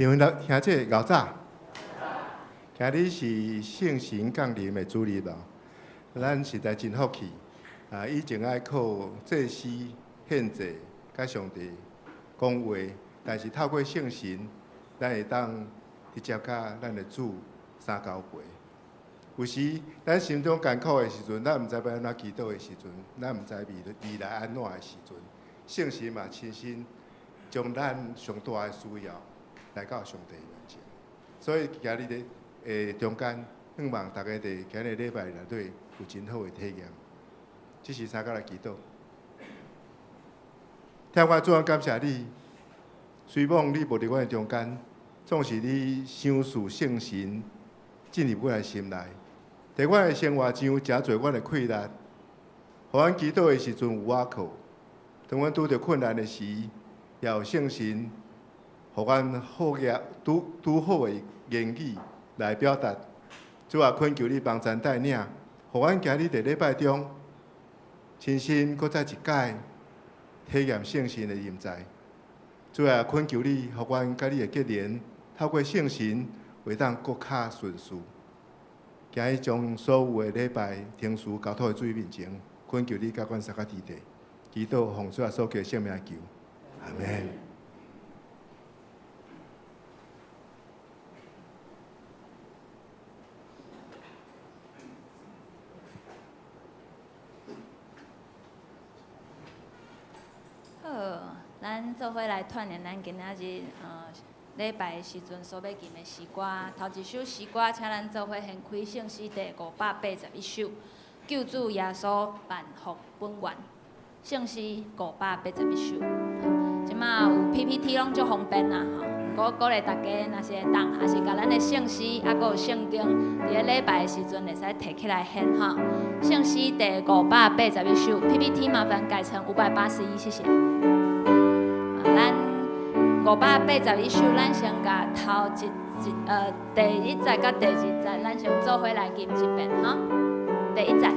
林兄姐𠢕早，今日是聖神降臨的主日哦，咱實在真福氣啊！以前愛靠祭司獻祭，佮上帝講話，但是透過聖神，咱會當直接佮咱的主三交陪。有時咱心中艱苦的時陣，咱毋知欲按怎祈禱的時陣，咱毋知未來按怎的時陣，聖神嘛親身將咱上大的需要來到上帝面前。所以今日咧中間，向望大家佇今日禮拜內底有真好的體驗。這是三個來祈禱。天父主，感謝你，雖罔你無佇阮的中間，總是你賞賜聖神進入阮的心內，佇阮的生活上誠濟阮的氣力，予阮祈禱的時陣有倚靠，當阮拄著困難的時，也有聖神，予阮好額拄拄好的言語來表達。主啊，懇求你幫贊帶領，予阮今日佇禮拜中，親身閣再一擺體驗聖神的臨在。主啊，懇求你，予阮佮你的結連，透過聖神，會當閣較順遂。今日將所有的禮拜程序交託佇主面前，懇求你佮阮相佮佇地，祈禱奉主耶穌基督聖名求，阿門。好，咱做伙來串聯咱今仔日禮拜的時陣所欲吟的詩歌，頭一首詩歌，請咱做伙掀開聖詩第581首，救主耶穌萬福本源，聖詩581首。這馬有 PPT 攏足方便啦，吼。毋過鼓勵大家，若是會當，抑是共咱的聖詩，抑閣有聖經，佇咧禮拜的時陣會使提起來獻吼。聖詩第581首，PPT 麻煩改成581，謝謝。咱581首，咱先共頭一一第一節佮第二節，咱先做伙來吟一遍吼。第一節。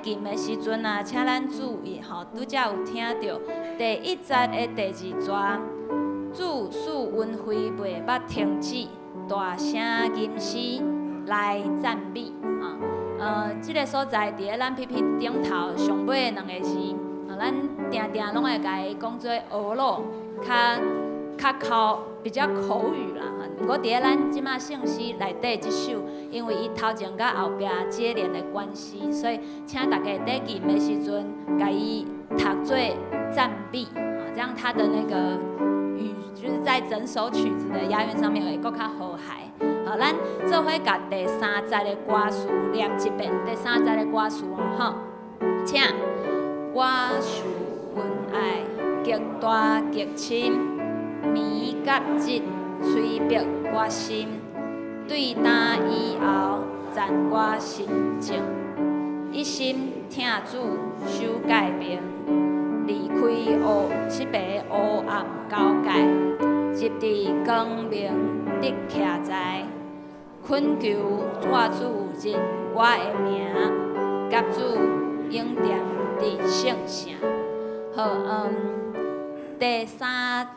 吟的時陣啊，請咱注意吼，拄才有聽著第一節的第二逝，主賜恩惠袂捌停止，大聲吟詩來讚美啊！這個所在佇咧咱 PPT 頂頭上尾兩個字，咱定定攏會共伊講做俄魯，較口比較口語啦。毋過佇咧咱這馬聖詩內底這首，因為伊頭前佮後壁接連的關係，所以請大家佇吟的時陣，共伊讀做讚美啊，這樣他的那個語，就是在整首曲子的押韻上面會閣較和諧。好，咱做伙共第三節的歌詞念一遍，第三節的歌詞哦，吼，請我受恩愛極大極深，綿甲質催逼我心，對今以後讚我心情，一心疼主守誡命，離開烏七个烏暗交界，入佇光明得徛在，開懇求我主認我的名，佮主永踮佇聖城。好，第三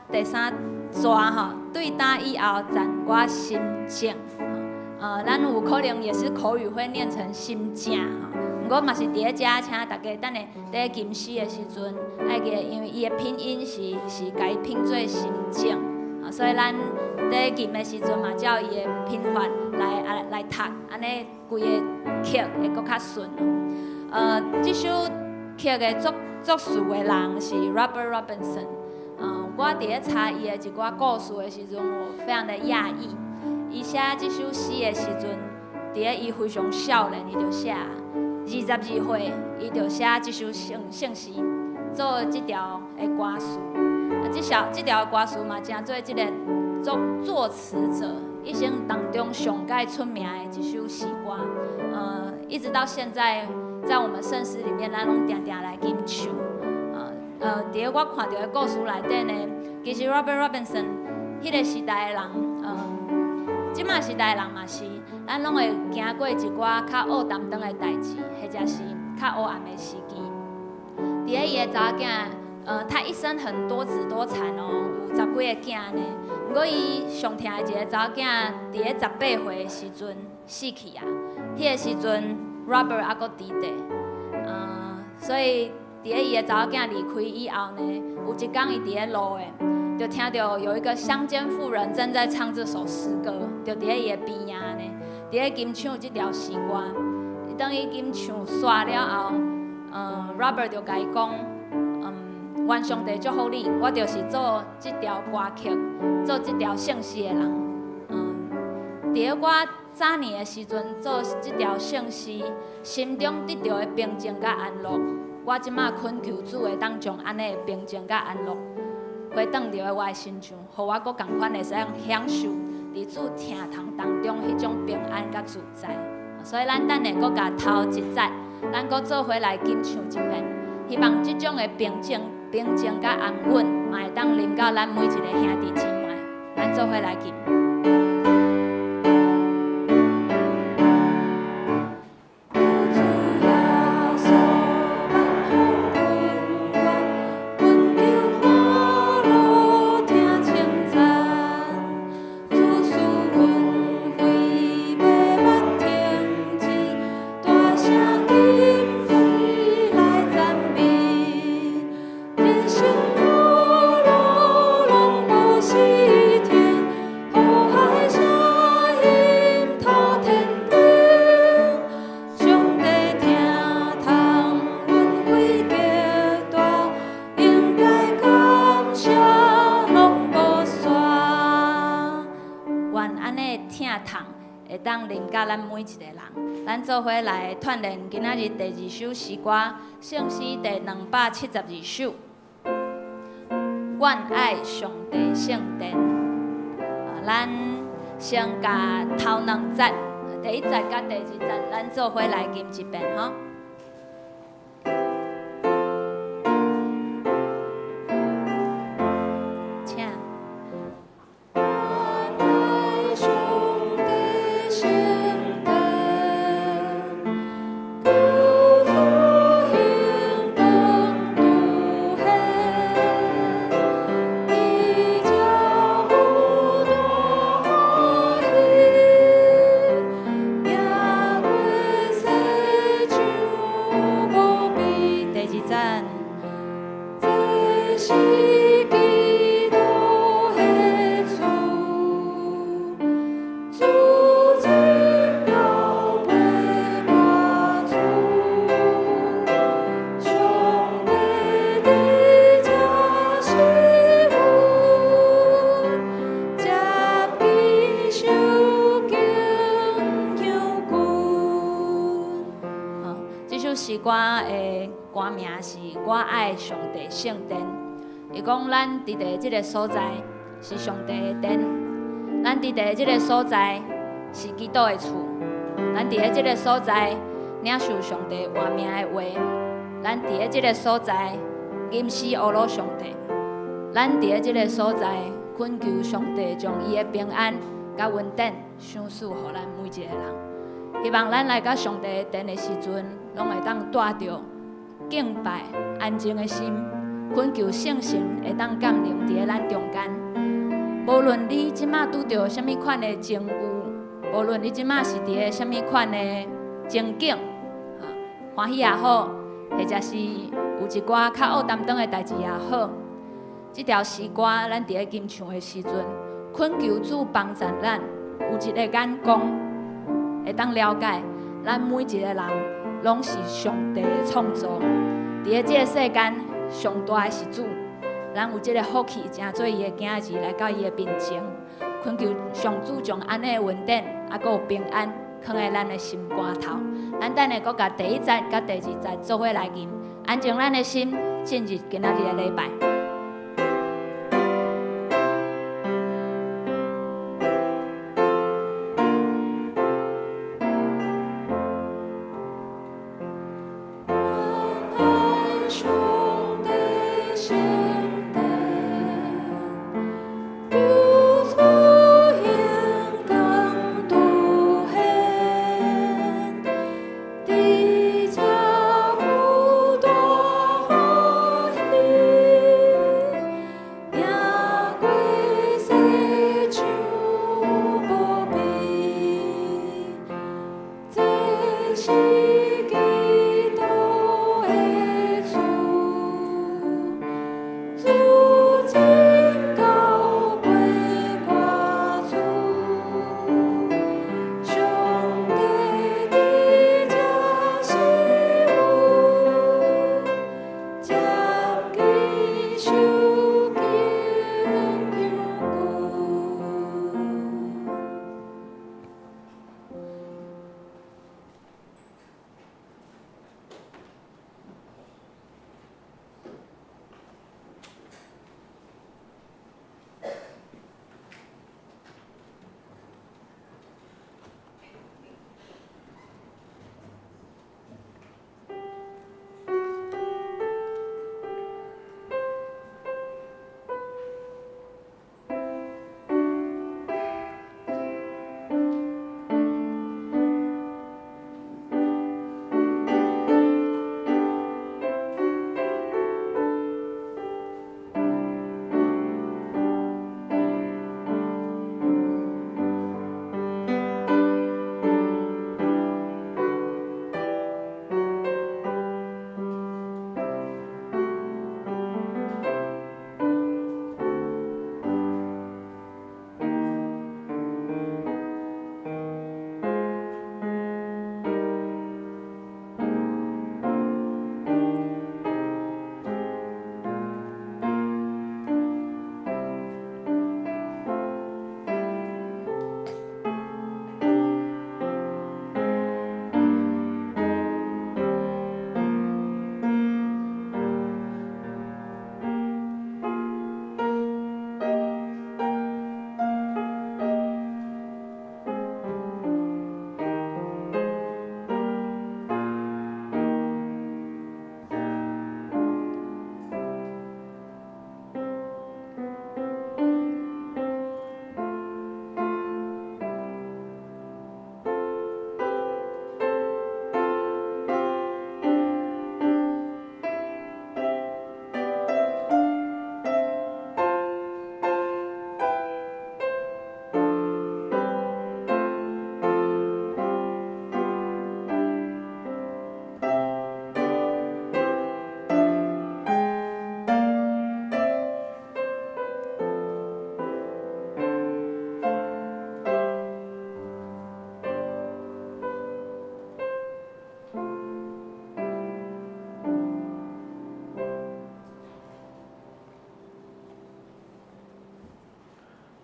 逝吼，對今以後讚我心正。咱有可能也是口語會念成心正吼，毋過嘛是佇咧遮，請大家等下佇咧吟詩的時陣，愛記得，因為伊的拼音是共伊拼做心正，所以咱佇咧吟的時陣嘛，照伊的拼法來讀，按呢規个曲會閣較順。這首曲的作詞的人是 Robert Robinson。我佇咧查伊的一寡故事的時陣，我非常的訝異。伊寫這首詩的時陣，佇咧伊非常少年，伊就寫，22歲，伊就寫這首聖詩，做這條的歌詞。啊，這條歌詞嘛，成做這個作詞者一生當中上蓋出名的一首詩歌。一直到現在，在我們聖詩裡面，咱攏定定來吟唱。佇咧我看著的故事內底呢，其實 Robert Robinson 彼個時代的人，這馬時代的人嘛是，咱攏會經過一寡較烏澹當的代誌，或者是較烏暗的時期。佇咧伊的查某囝，他一生很多子多產哦，有十幾个囝呢。毋過伊上疼的一个查某囝，佇咧18歲的時陣死去啊。彼個時陣，Robert 猶閣佇地，所以佇咧伊的查某囝離開以後呢，有一工伊佇咧路的，就聽著有一個鄉間婦人正在唱這首詩歌，就佇咧伊的邊仔呢，佇咧吟唱這條詩歌。當伊吟唱煞了後，Robert 就共伊講，願上帝祝福你，我就是做這條歌曲、做這條聖詩的人。佇咧我早年的時陣做這條聖詩，心中得著的平靜佮安樂，我這馬懇求主會當將按呢的平靜佮安樂回轉佇我的身上，予我閣仝款會使享受佇主疼痛當中彼種平安佮自在。所以咱等下閣共頭一節，咱閣做伙來吟唱一遍，希望這種的平靜佮安穩，嘛會當臨到咱每一個兄弟姊妹，咱做伙來吟。咱每一个人，咱做伙來串聯今仔日第二首詩歌，聖詩第272首。願愛上帝聖殿。咱先共頭兩節，第一節佮第二節，咱做伙來吟一遍吼。我愛上帝聖殿，伊講咱佇佇這个所在是上帝的殿，咱佇佇這个所在是基督的厝，咱佇咧這个所在領受上帝活命的話，咱佇咧這个所在吟詩阿魯上帝，咱佇咧這个所在懇求上帝將伊的平安佮佮恩典賞賜予咱每一个人。希望咱來到上帝的殿的時陣，攏會當帶著敬拜、安靜的心，懇求聖神會當降臨佇咧咱中間。無論你這馬拄著啥物款的境遇，無論你這馬是佇咧啥物款的情景，歡喜也好，或者是有一寡較烏擔當的代誌也好，這條詩歌咱佇咧吟唱的時陣，懇求主幫助咱有一个眼光，會當了解咱每一個人攏是上帝的創造，佇咧這個世間上大的是主，咱有這个福氣，成做伊的囝兒來到伊的面前，懇求上主將按呢的恩典，猶閣有平安，囥佇咱的心肝頭。咱等下閣共第一節佮第二節做伙來吟，安靜咱的心，進入今仔日的禮拜。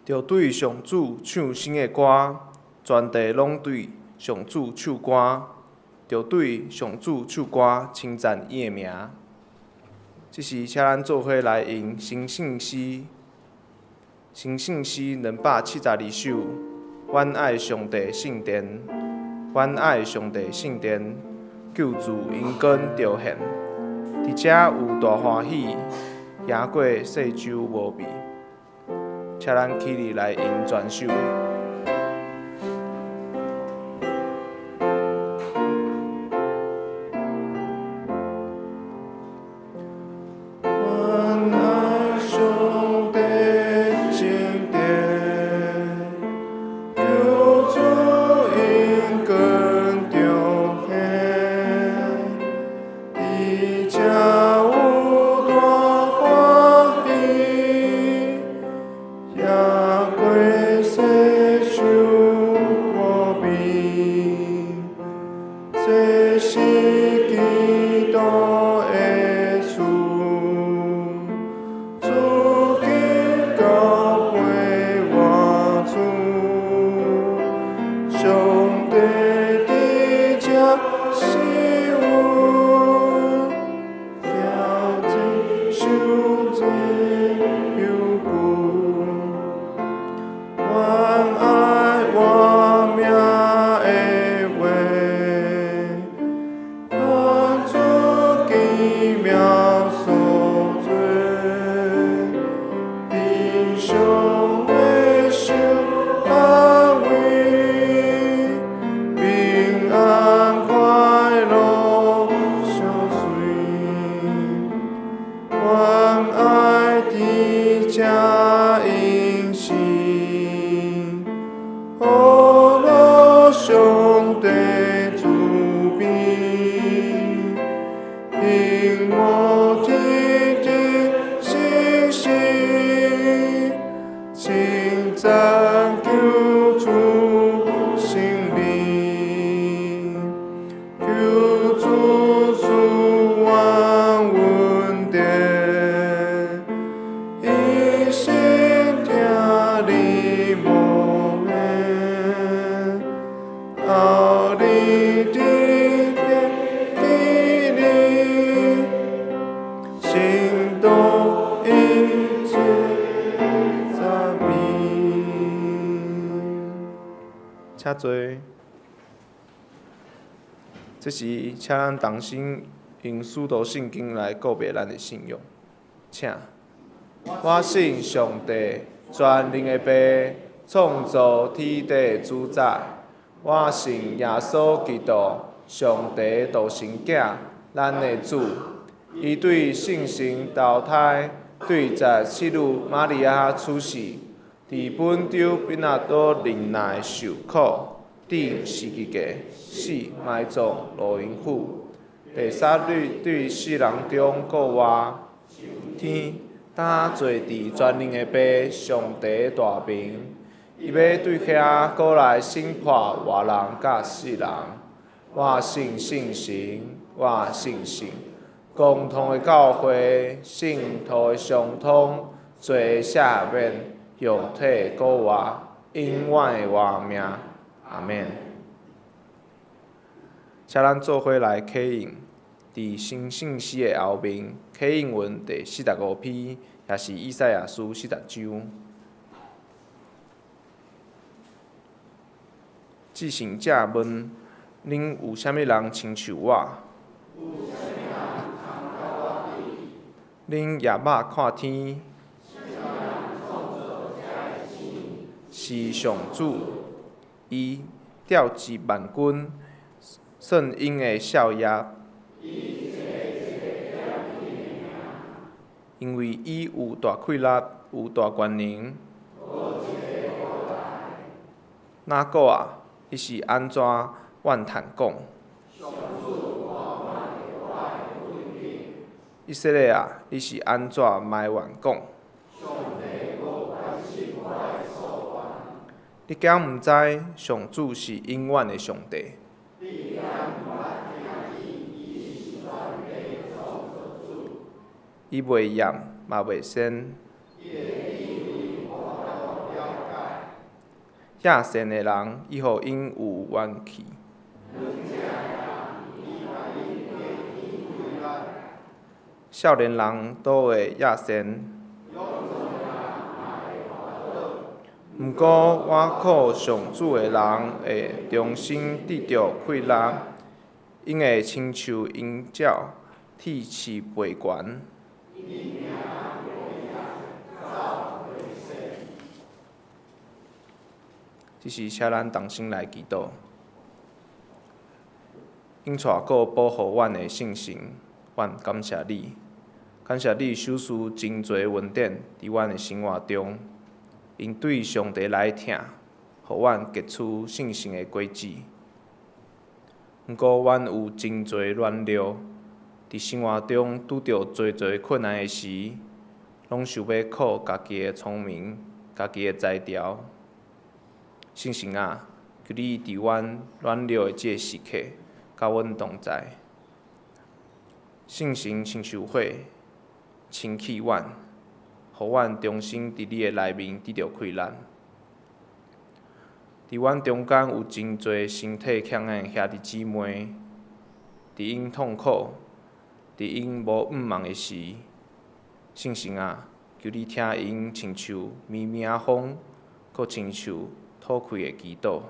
著對上主唱新的歌，全地攏對上主唱歌，著對上主唱歌，稱讚伊的名。這時，請咱做伙來用神聖詩，神聖詩272首。阮愛上帝聖殿，阮愛上帝聖殿，救主榮光著現，佇遮有大歡喜，贏過世洲無比。請咱起立來吟全首。請坐。這時，請咱同心用使徒信經來告白咱的信仰。請。我信上帝，全能的父，創造天地主宰。我信耶穌基督，上帝獨生囝，咱的主。伊對聖神投胎，對十七女瑪利亞出世，佇本丟彼拉多忍耐受苦，釘十字架，死埋葬落陰府。第三日對死人中復活，天，搭坐佇全能的父上帝大爿，伊欲對遐閣來審判活人佮死人。我信聖神，我信聖共同的教會，聖徒的相通，罪的赦免，肉體的復活，永遠的活命。阿們。請咱做伙來啟應，佇新聖詩的後面，啟應文第45篇，也是以賽亞書40章。至聖者問：恁有啥物人親像我？恁舉目看天，是上主，伊調集萬軍，算𪜶的數目。因為伊有大氣力，有大權能。雅各啊，你是按怎怨嘆講？以色列啊，你是按怎埋怨講？你敢毋知上主是永遠的上帝？伊袂厭嘛袂鉎。野善的人，伊予𪜶有元氣。少年人都會野善。毋過，倚靠上主的人會重新得著氣力，𪜶會親像鷹鳥，鐵翅飛懸。這時，請咱同心來祈禱，應帶閣保護阮的聖神，阮感謝你，感謝你賞賜真濟恩典佇阮的生活中，𪜶對上帝來疼，予阮結出信心的果子。毋過，阮有真濟軟弱，佇生活中拄著濟濟困難的時，攏想欲靠家己的聰明、家己的才調。聖神啊，求你佇阮軟弱的這个時刻，佮阮同在。聖神親像火，清氣阮，予阮重新佇你的內面得著氣力。佇阮中間有真濟身體欠的兄弟姊妹，佇𪜶痛苦、佇𪜶無向望的時，聖神啊，求你聽𪜶親像綿綿風，閣親像吐氣的祈禱，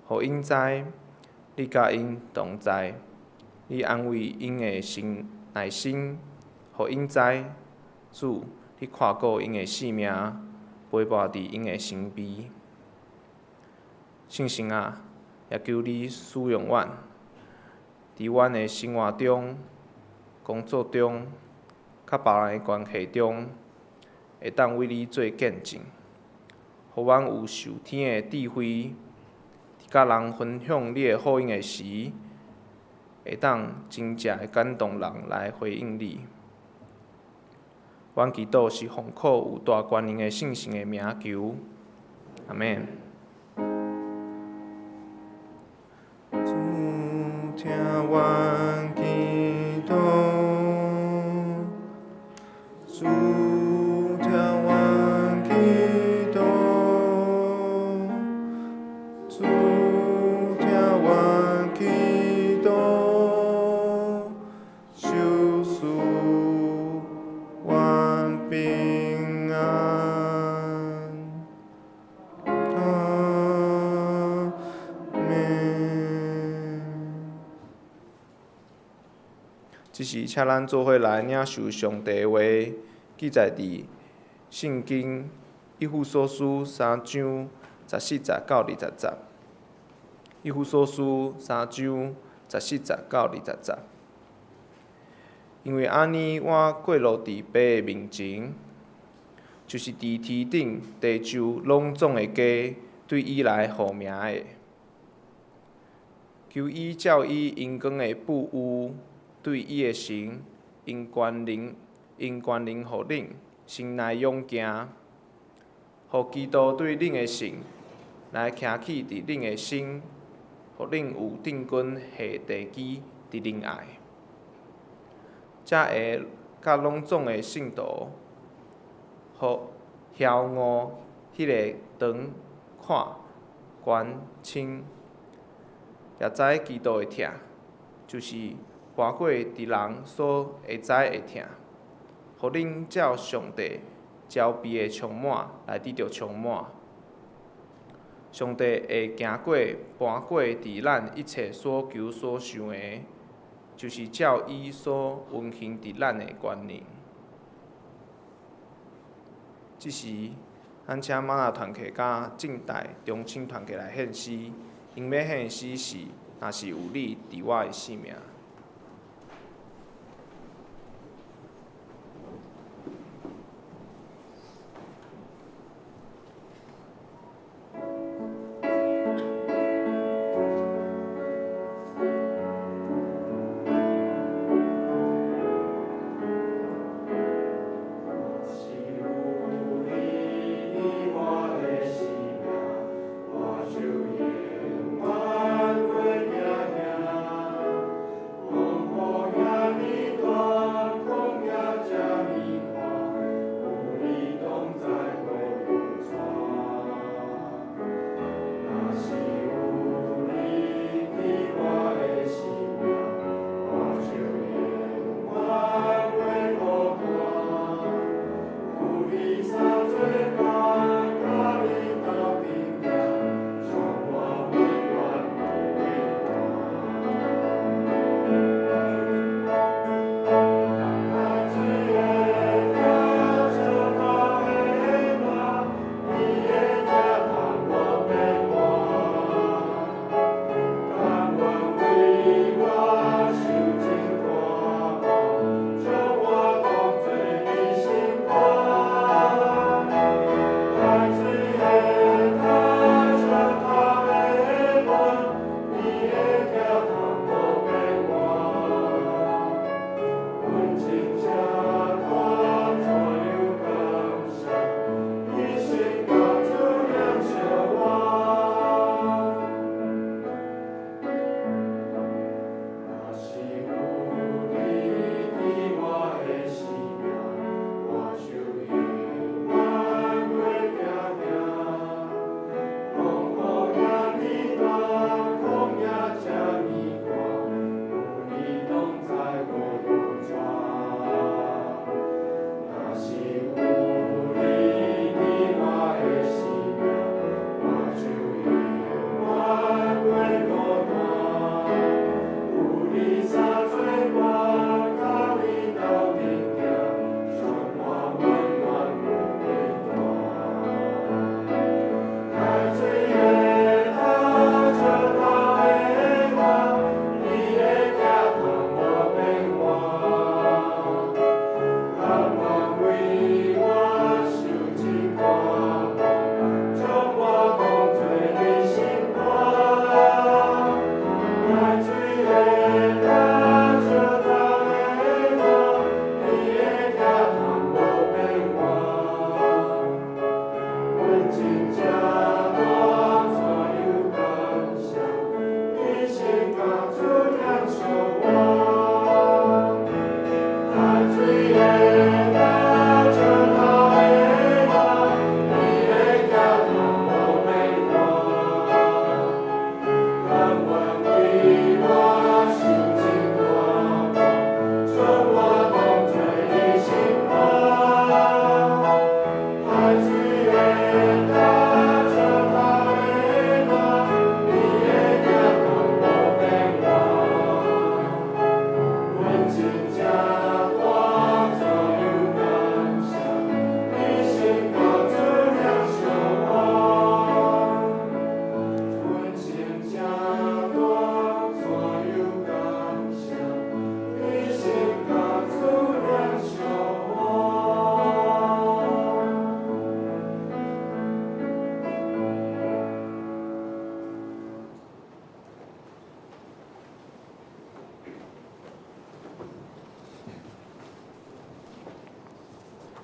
予𪜶知你佮𪜶同在，你安慰𪜶的心內心，予𪜶知主你看顧𪜶的性命，陪伴佇𪜶的身邊。聖神啊，也求你使用阮，佇阮的生活中、工作中、佮別人的關係中，會當為你做見證，予阮有屬天的智慧，佇佮人分享你的福音的時，會當真正的感動人來回應你。阮祈禱是奉靠有大權能的聖神的名求，阿們。主聽阮祈禱，主聽阮祈禱，主聽阮祈禱，賞賜阮平安。啊。這時，請咱做伙來領受上帝的話，記載佇聖經以弗所書三章十四節到二十節。以弗所書三章十四節到二十節。因為按呢，我過路佇父的面前，就是佇天頂地上攏總的家，對伊來號名的。求伊照伊榮光的富裕，對伊的神，用權能，用權能予恁心內勇健，予基督對恁的信來徛起佇恁的心，予恁有鎮根下地基佇仁愛，才會佮攏總的聖徒，予曉悟彼个長闊寬深，也知基督的疼，就是跋過佇人所會知的疼，予恁照上帝澆備的充滿來得著充滿。上帝會行過跋過佇咱一切所求所想的，就是照伊所運行佇咱的權能。這時，咱請瑪納團契佮正大中青團契來獻詩，𪜶欲獻的詩是《若是有你佇我的生命》。若是有你佇我的生命，我就永遠袂驚嚇。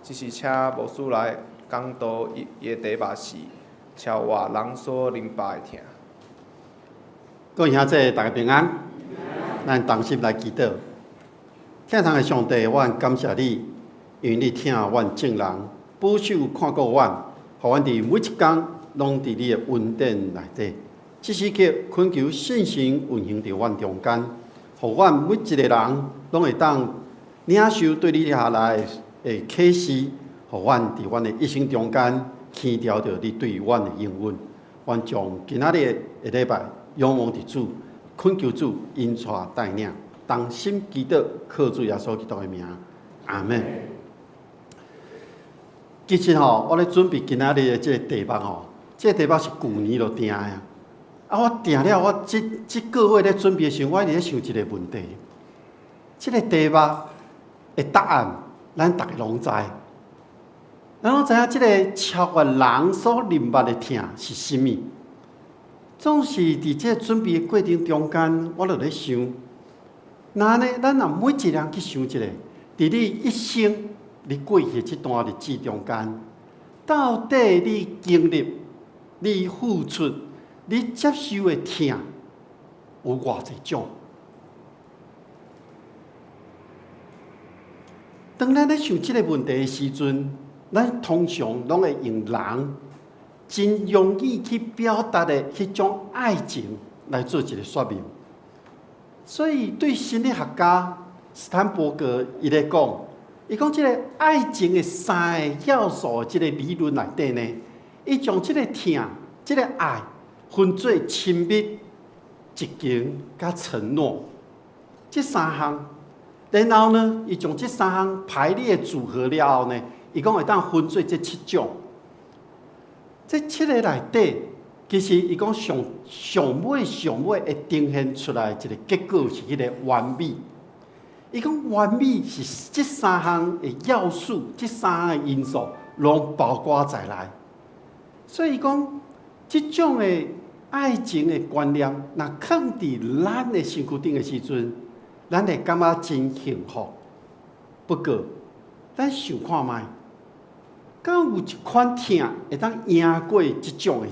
只是請牧師來講道，伊伊的題目是超越人所明白的疼。各位兄弟，大家平安。咱同心來祈禱。天堂的上帝，我感謝你，因為你疼阮眾人，保守看顧阮，予阮佇每一工攏佇你的恩典內底。這時刻懇求聖神運行佇阮中間，予阮每一個人攏會當領受對你遐來的啟示，予阮佇阮的一生中間牽牢著你對阮的應允。阮將今仔日的禮拜仰望佇主，懇求主引帶帶領，同心祈禱，靠主耶穌基督的名，阿門。其實吼，我咧準備今仔日的這個題目吼，這個題目是舊年就訂的啊。啊，我訂了，我這這個月咧準備的時陣，我一直咧想一個問題。這個題目的答案，咱逐家攏知。咱攏知影這個超越人所明白的疼是啥物。總是佇這個準備的過程中間，我就咧想，那按呢，咱若每一個人去想一下，佇你一生你過去的這段日子中間，到底你經歷、你付出、你接受的疼有偌濟種？當咱咧想這個問題的時陣，咱通常攏會用人真容易去表達的彼種愛情來做一個說明。所以對心理學家斯坦伯格伊咧講，伊講這個愛情的三個要素這個理論內底呢，伊將這個疼、這個愛分做親密、激情佮承諾這三項。然後呢，伊將這三項排列組合了後呢，伊講會當分做這七種。這七個內底，其實伊講上上尾上尾會呈現出來一個結果是彼個完美。伊講完美是這三項的要素，這三項的因素攏包括在內。所以伊講這種的愛情的觀念，若囥佇咱的身軀頂的時陣，咱會感覺真幸福。不過，咱想看覓，敢有一款疼會當贏過這種的？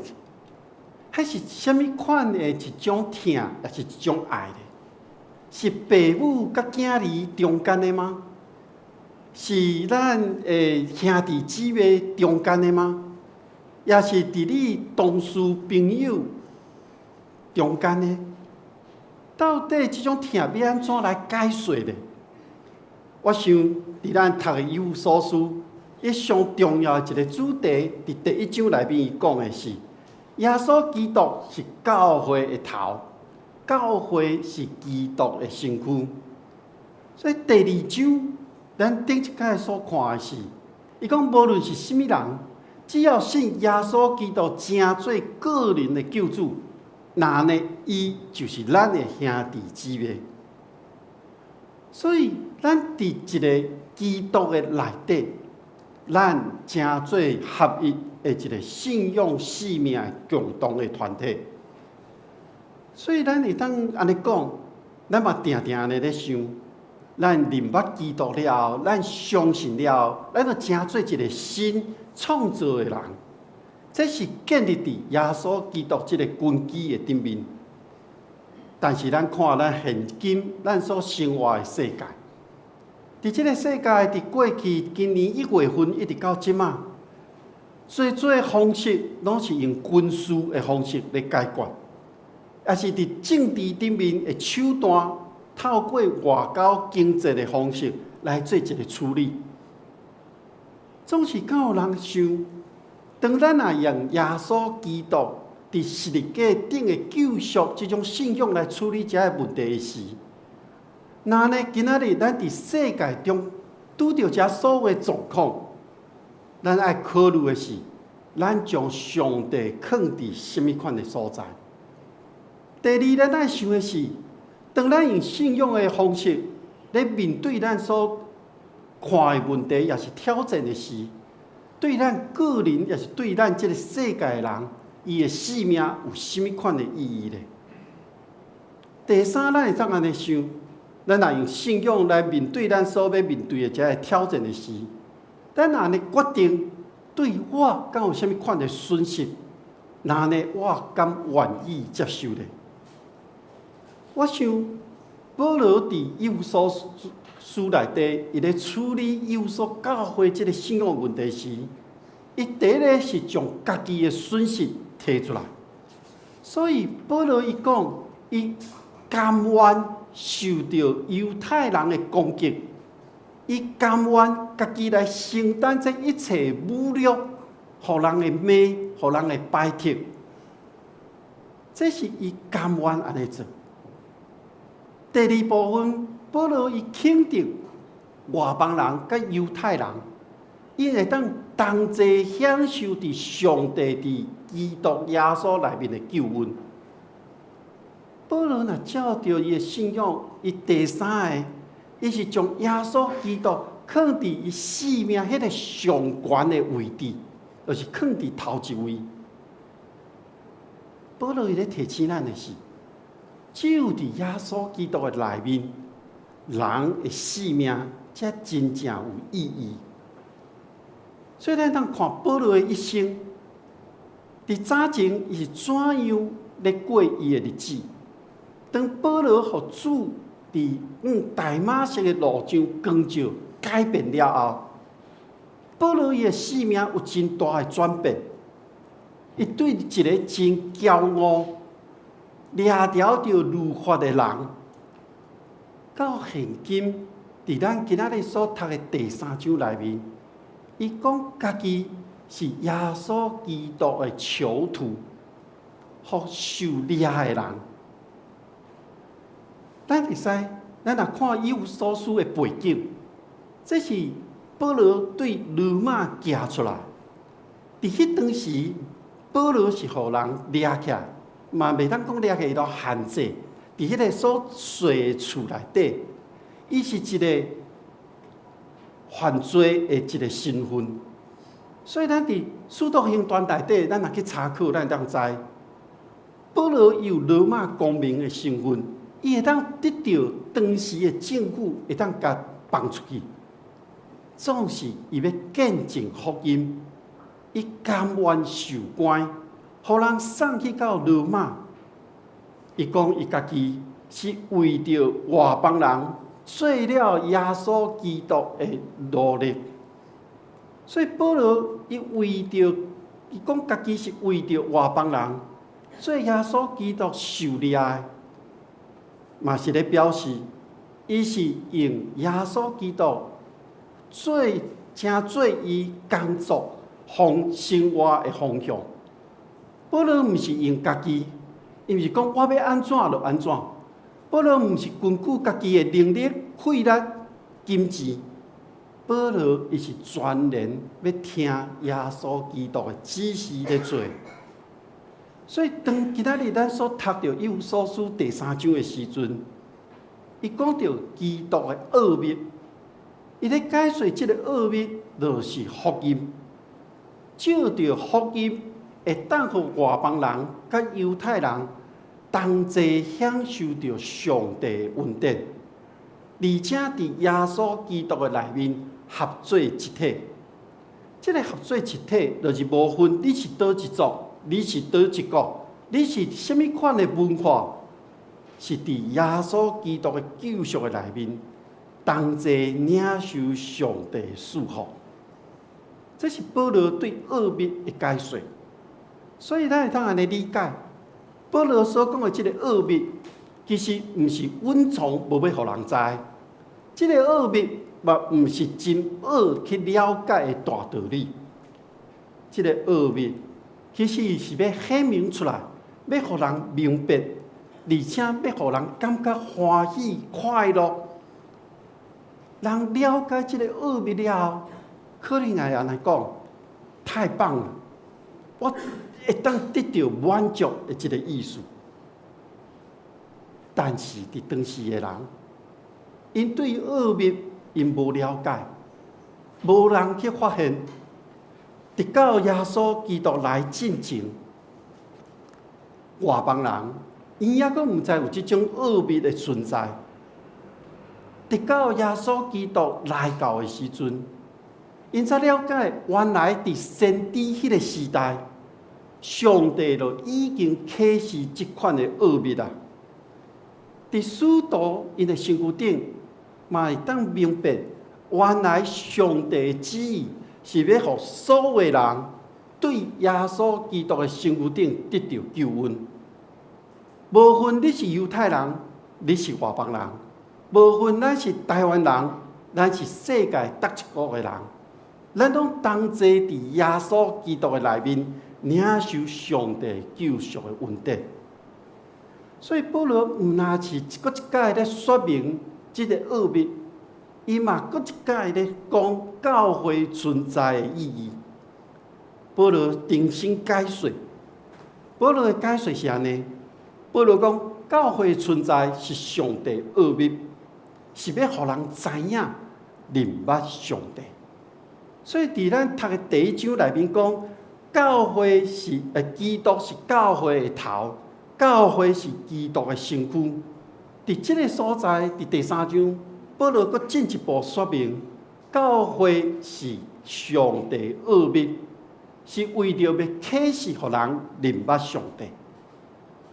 彼是啥物款的一種疼，抑是一種愛呢？是爸母佮囝兒中間的嗎？是咱的兄弟姊妹中間的嗎？抑是佇你同事朋友中間的？到底這種疼欲按怎來解說呢？我想，佇咱讀的以弗所書，伊上重要的一個主題，佇第一章內面伊講的是，耶穌基督是教會的頭，教會是基督的身軀。所以第二章，咱頂一擺所看的是，伊講無論是啥物人，只要信耶穌基督成做個人的救主，那按呢，伊就是咱的兄弟姊妹。所以，咱佇一個基督的內底，咱成做合一的一個信仰生命共同的團體。所以，咱會當按呢講，咱嘛定定按呢咧想，咱認捌基督了後，咱相信了後，咱就成做一個新創造的人。這是建立佇耶穌基督這個根基的頂面。但是咱看咱現今咱所生活的世界，佇這個世界佇過去今年1月份一直到這馬，濟濟方式攏是用軍事的方式來解決，抑是佇政治頂面的手段，透過外交經濟的方式來做一個處理。總是敢有人想，當咱若用耶穌基督佇十字架頂的救贖這種信仰來處理這个問題時，那按呢今仔日咱佇世界中拄著這所有狀況，咱愛考慮的是，咱將上帝囥佇啥物款的所在？第二，咱愛想的是，當咱用信仰的方式來面對咱所看的問題，抑是挑戰的時，對咱個人，抑是對咱這个世界的人，伊的生命有啥物款的意義呢？第三，咱會當按呢想，咱若用信仰來面對咱所欲面對的這个挑戰的時，咱若按呢決定，對我敢有啥物款的損失？若按呢我敢願意接受咧？我想保羅佇以弗所書內底，伊咧處理以弗所教會這个信仰問題時，伊第一个是將家己的損失提出來。所以保羅伊講，伊甘願受著猶太人的攻擊，伊甘願家己來承擔這一切侮辱，予人的罵，予人的排斥，這是伊甘願按呢做。第二部分，保羅伊肯定外邦人佮猶太人，𪜶會當同齊享受佇上帝佇基督耶穌內面的救恩。保羅若照著伊的信仰，伊第三个，伊是將耶穌基督囥佇伊生命彼个上懸的位置，就是囥佇頭一位。保羅伊咧提醒咱的是，只有佇耶穌基督的內面，人的生命才真正有意義。所以咱通看保羅的一生，佇早前伊是怎樣咧過伊的日子？當保羅予主佇往大馬色的路上光照改變了後，保羅伊的生命有真大的轉變。伊對一个真驕傲、掠著著律法的人，到現今佇咱今仔日所讀的第三章內面，伊講家己是耶穌基督的囚徒，予受掠的人。咱會使，咱若看以弗所書的背景，這是保羅對羅馬寄出來。佇彼當時，保羅是予人掠起來，嘛袂當講掠起來，伊都限制佇彼个所住的厝內底，伊是一个犯罪的一个身份。所以咱佇使徒行傳內底，咱若去查考，咱會當知，保羅伊有羅馬公民的身份。伊會當得著當時的政府會當共放出去，總是伊欲見證福音，伊甘願受關，予人送去到羅馬。伊講伊家己是為著外邦人做了耶穌基督的奴隸，所以保羅伊為著伊講家己是為著外邦人做耶穌基督受掠的。嘛是咧表示，伊是用耶穌基督做成做伊工作方生活的方向。保羅毋是用家己，伊毋是講我欲按怎就按怎。保羅毋是根據家己的能力、氣力、金錢。保羅伊是全然欲聽耶穌基督的指示咧做。所以，當今仔日咱所讀著以弗所書第三章的時陣，伊講著基督的奧秘，伊咧解說這个奧秘，就是福音。藉著福音，會當予外邦人佮猶太人同齊享受著上帝的恩典，而且佇耶穌基督的內面合做一體。這个合做一體，就是無分你是佗一族，你是佗一國，你是啥物款的文化，是佇耶穌基督的救贖的內面，同齊領受上帝的祝福。這是保羅對奧秘的解說。所以咱會當按呢理解，保羅所講的這个奧秘，其實毋是隱藏，無欲予人知。這个奧秘嘛，毋是真奧去了解的大道理。這个奧秘，其實是欲顯明出來，欲予人明白，而且欲予人感覺歡喜快樂。人了解這个奧秘了後，可能會按呢講，太棒了！我會當得著滿足的這个意思。但是佇當時的人，𪜶對奧秘𪜶無了解，無人去發現。直到耶穌基督來進前，外邦人𪜶猶閣毋知有這種奧秘的存在。直到耶穌基督來到的時陣， 𪜶才了解，原來佇先知彼个時代，上帝就已經啟示這款的奧祕啊！佇使徒𪜶的身軀頂，嘛會當明白，原來上帝的旨意是欲予所有的人對耶穌基督的身軀頂得著救恩。無分你是猶太人，你是外邦人，無分咱是台灣人，咱是世界佗一國的人，咱攏同齊佇耶穌基督的內面領受上帝救贖的恩典。所以保羅毋但是閣一擺咧說明這个奧祕，伊嘛閣一擺咧講教會存在的意義。保羅重新解說，保羅的解說是按呢？保羅講，教會存在是上帝奧祕，是欲予人知影認捌上帝。所以佇咱讀的第一章內面講，教會是基督是教會的頭，教會是基督的身軀。佇這个所在，佇第三章，保羅閣進一步說明，教會是上帝奧祕，是為著欲啟示予人認捌上帝。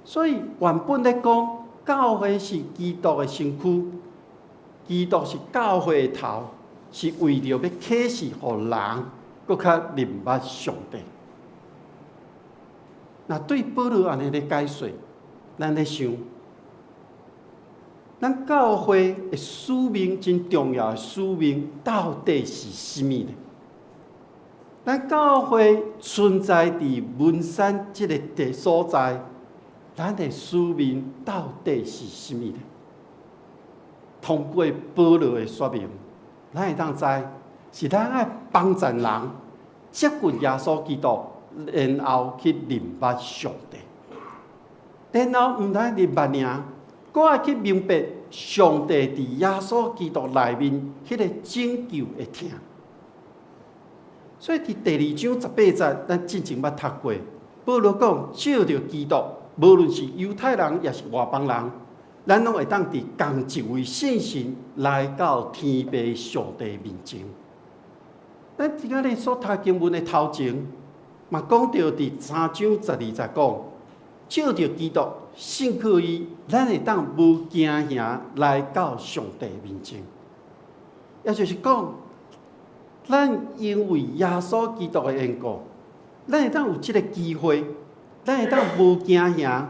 所以原本咧講，教會是基督的身軀，基督是教會的頭，是為著欲啟示予人閣較認捌上帝。若對保羅按呢咧解說，咱咧想，咱教會的使命，真重要的使命，到底是啥物呢？咱教會存在佇文山這个地所在，咱的使命到底是啥物呢？通過保羅的說明，咱會當知，是咱愛幫助人接近耶穌基督，然後去認捌上帝。然後毋但認捌爾，閣愛去明白上帝佇耶穌基督內面彼个拯救的疼。所以佇第二章18節，咱進前捌讀過，保羅講，藉著基督，無論是猶太人抑是外邦人，咱攏會當佇仝一位聖神來到天父上帝面前。咱今仔日所讀經文的頭前，嘛講著佇三章12節講，藉著基督信靠伊，咱會當無驚嚇來到上帝面前。也就是講，咱因為耶穌基督的緣故，咱會當有這个機會，咱會當無驚嚇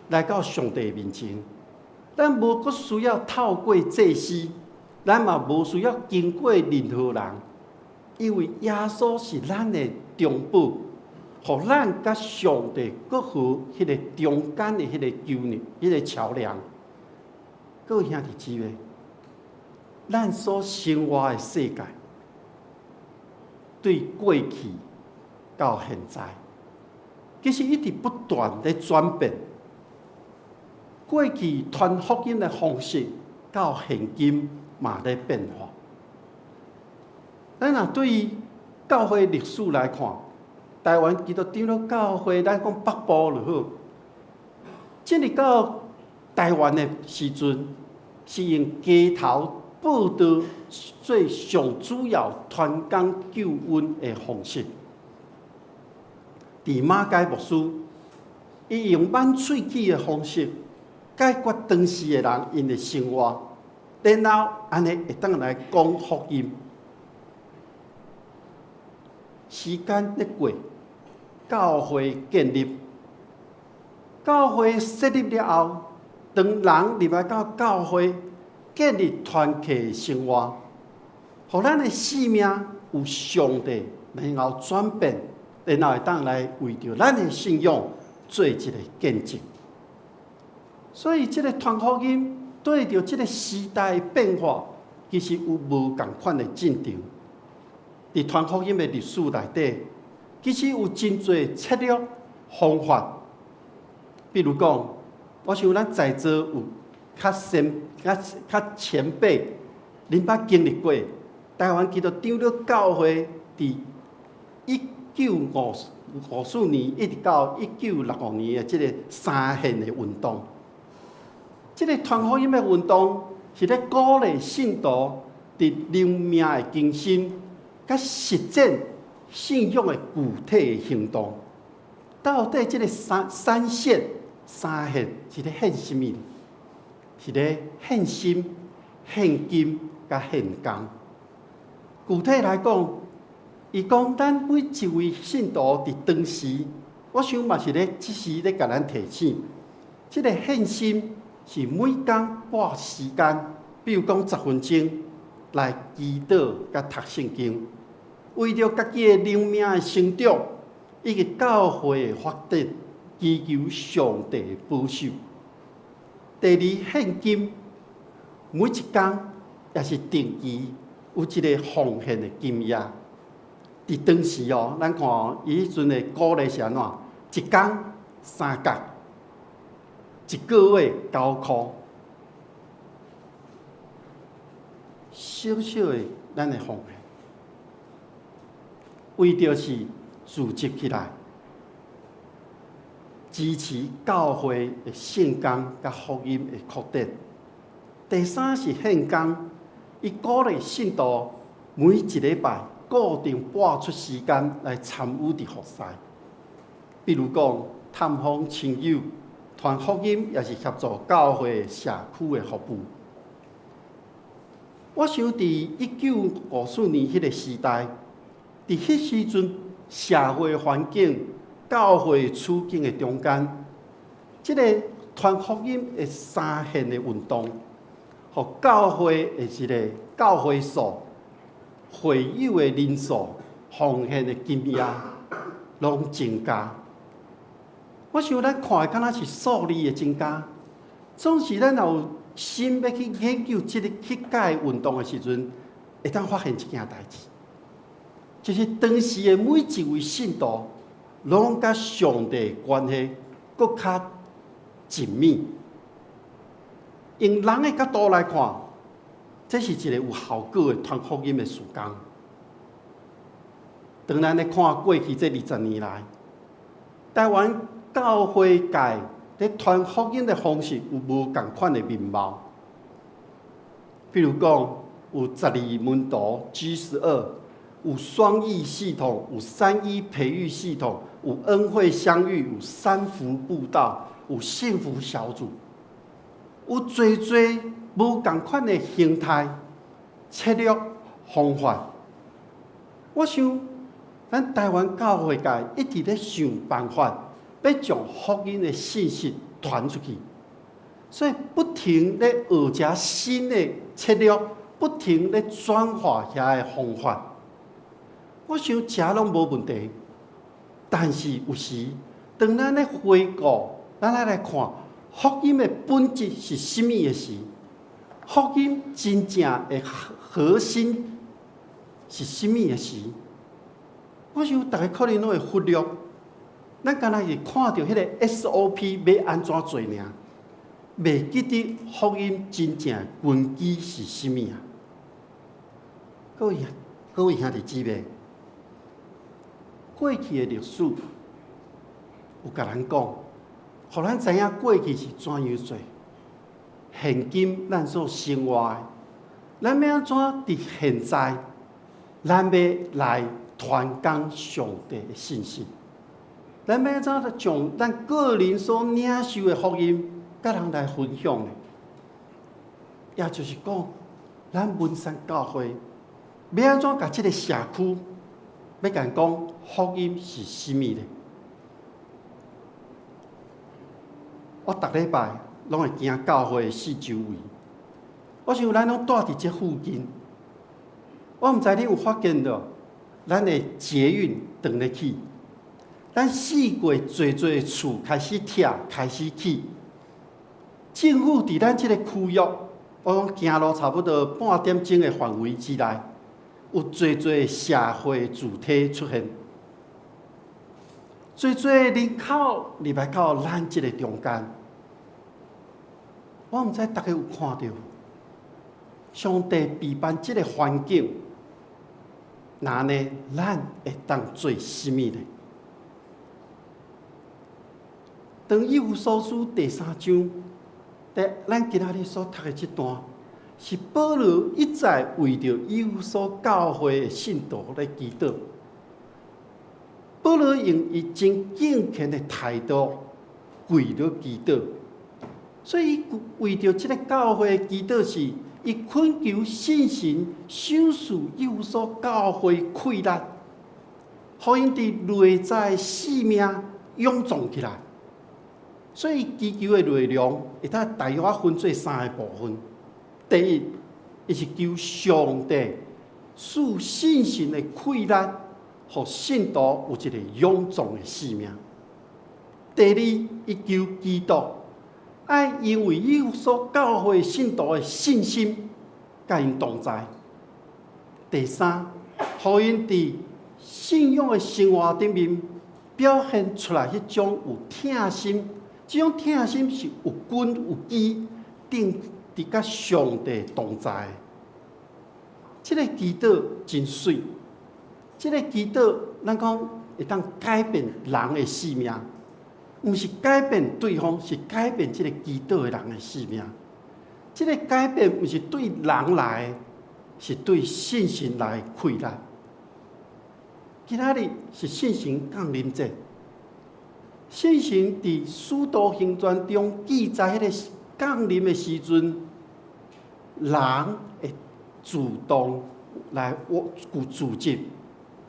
來到上帝面前。咱無閣需要透過祭司，咱嘛無需要經過任何人，因為耶穌是咱的中保，予咱佮上帝閣和彼个中間的彼个橋梁，彼个橋梁。各位兄弟姊妹，咱所生活的世界，對過去到現在，其實一直不斷咧轉變。過去傳福音的方式，到現今嘛咧變化。咱若對教會歷史來看，台灣基督長老教會，咱講北部就好。進入到台灣的時陣，是用街頭報道做上主要傳講救恩的方式。佇馬偕牧師，伊用挽喙齒的方式解決當時的人𪜶的生活，然後按呢會當來講福音。時間咧過，教會建立，教會設立了後，當人入來到教會，建立團契生活，予咱的生命有上帝，然後轉變，然後會當來為著咱的信仰做一个見證。所以，這个傳福音對著這个時代變化，其實有無仝款的進程。佇傳福音的歷史內底，其實有真濟策略方法。比如講，我想咱在座有較先、較較前輩，恁捌經歷過台灣基督長老教會佇1954年一直到1965年的這个三縣的運動。這个傳福音的運動是咧鼓勵信徒佇靈命的更新，佮實踐信仰的具體的行動。到底這个三獻三獻是咧獻啥物？是咧獻心、獻金佮獻工。具體來講，伊講咱每一位信徒佇當時，我想嘛是咧，這時咧共咱提醒，這个獻心是每工撥時間，比如講10分鐘來祈禱佮讀聖經，為著家己的靈命的成長，以及教會的發展，祈求上帝的保守。第二，獻金，每一工也是定期有一个奉獻的金額。佇當時哦，咱看伊彼陣的鼓勵是按怎？一工3角，一个月9箍。小小的咱的奉獻，為著是組織起來，支持教會的聖工佮福音的擴展。第三是獻工，伊鼓勵信徒每一禮拜固定撥出時間來參與佇服侍，比如講探訪親友、傳福音，抑是協助教會社區的服務。我想佇1954年彼个時代，佇彼時陣社會環境、教會處境的中間，這个傳福音的三獻的運動，予教會的一个教會數、會友的人數、奉獻的金額，攏增加。我想咱看的敢若是數字的增加，總是咱若有心欲去研究這个彼屆運動的時陣，會當發現一件代誌，就是當時的每一位信徒，攏佮上帝關係閣較緊密。用人的角度來看，這是一个有效果的傳福音的事工。當咱咧看過去這20年來，台灣教會界咧傳福音的方式有無仝款的面貌？比如講，有十二門徒 G12，有雙翼系統，有三一培育系統，有恩惠相遇，有三福步道，有幸福小組，有濟濟無仝款的形態、策略、方法。我想，咱台灣教會界一直咧想辦法，欲將福音的信息傳出去，所以不停咧學遮新的策略，不停咧轉化遐个方法。我想遮攏無問題，但是有時當咱咧回顧，咱愛來看福音的本質是啥物的時，福音真正的核心是啥物的時，我想逐家可能攏會忽略。咱敢若是看著彼个 SOP 欲按怎做爾，袂記得福音真正根基是啥物啊？各位各位兄弟姊妹，過去的歷史有共咱講，予咱知影過去是怎樣做。現今咱所生活的，咱欲按怎佇現在，咱欲來傳講上帝的信息。咱欲按怎將咱個人所領受的福音，佮人來分享呢？也就是講，咱文山教會欲按怎共這个社區，欲共講福音是啥物呢？我逐禮拜攏會行教會的四周圍，我想咱攏蹛佇這附近，我毋知你有發現著，咱的捷運轉咧起，咱四界濟濟厝開始拆，開始起，政府佇咱這个區域，我講行路差不多半點鐘的範圍之內，有濟濟社會主體出現，濟濟人口入來到咱這个中間，我毋知逐家有看著，上帝備辦這个環境，那呢，咱會當做啥物呢？當以弗所書第三章，佇咱今仔日所讀的這段，是保羅一再為著以弗所教會的信徒來祈禱。保羅用伊真敬虔的態度跪落祈禱，所以伊為著這个教會祈禱是，伊懇求聖神賞賜以弗所教會氣力，予𪜶佇內在性命勇壯起來。所以祈求的內容會當大約分做三个部分。第一，伊是求上帝賜信心的氣力，予信徒有一个勇壯的性命。第二，伊求基督愛因為以弗所教會信徒的信心，佮𪜶同在。第三，予𪜶佇信仰的生活頂面表現出來彼種有疼心，這種疼心是有根有基，定佇佮上帝同在。這个祈禱真媠，這个祈禱咱講會當改變人的性命，毋是改變對方，是改變這个祈禱的人的性命。這个改變毋是對人來的，是對聖神來的氣力。今仔日是聖神降臨節，聖神佇使徒行傳中記載彼个降臨的時陣，人會自動來有組織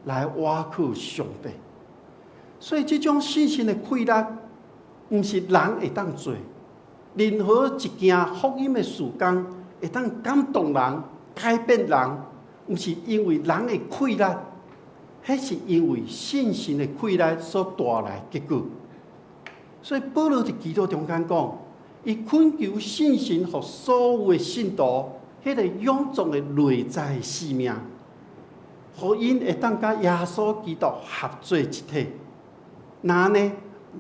來倚靠上帝，所以這種信心的氣力，毋是人會當做。任何一件福音的事工，會當感動人、改變人，毋是因為人的氣力，彼是因為聖神的氣力所帶來的結果。所以保羅佇祈禱中間講，伊懇求聖神予所有的信徒，彼个勇壯的內在的性命，予𪜶會當佮耶穌基督合做一體。若按呢，